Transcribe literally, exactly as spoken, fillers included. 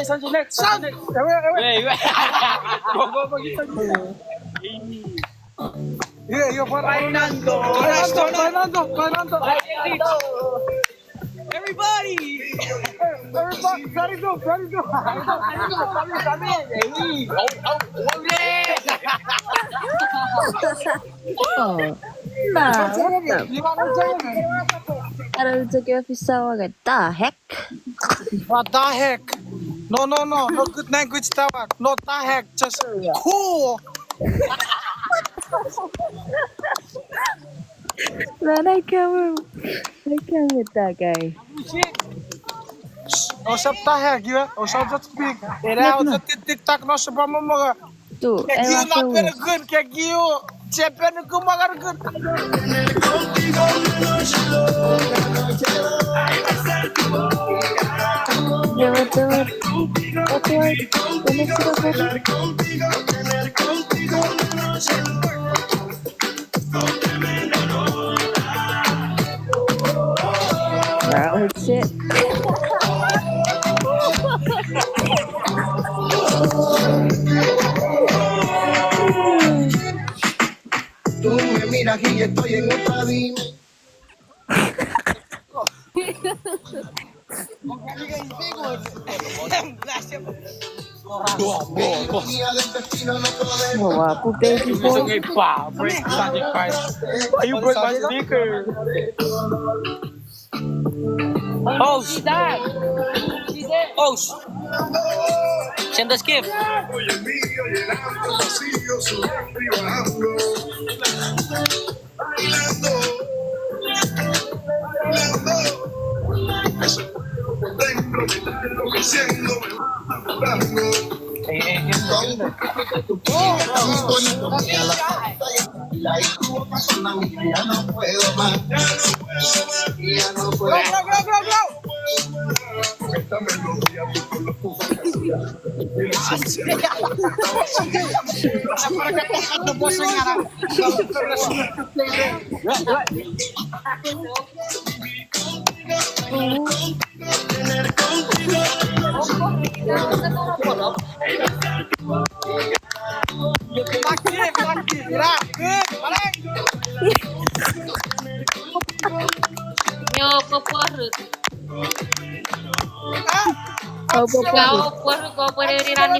Sancho, next. Sancho, next. Ewe, ewe. Wait, wait. Go, go, go, get Sancho. Yeah, you're fine. Fernando. Fernando, Fernando, Fernando. Everybody. Everybody, Fernando, Fernando. Fernando, Fernando, Fernando. Hey. Oh, oh, oh, yeah. Oh. Nah, what the? Aro chok ewe fisa waga. The heck? What the heck? No, no, no, no good language that one. No, the heck, just cool. Man, I can't, I can't with that guy. Osap the heck, you? Osap just speak. Ena, no, no. Tik, tik, tak, no, osap mo mo. Tu, kek ena you not very good, kek you. Chepen ku magar good. Yeah, what the, what, what the, what the next one? Oh, shit. Tú me miras y estoy en otra dimensión. Wow, put baby boy. Why you break my speaker? Oh, sh-, oh, sh-, send us gift. Nyo, koporu. Opo, opo. Nga opo, opo, opo, opo, opo, opo.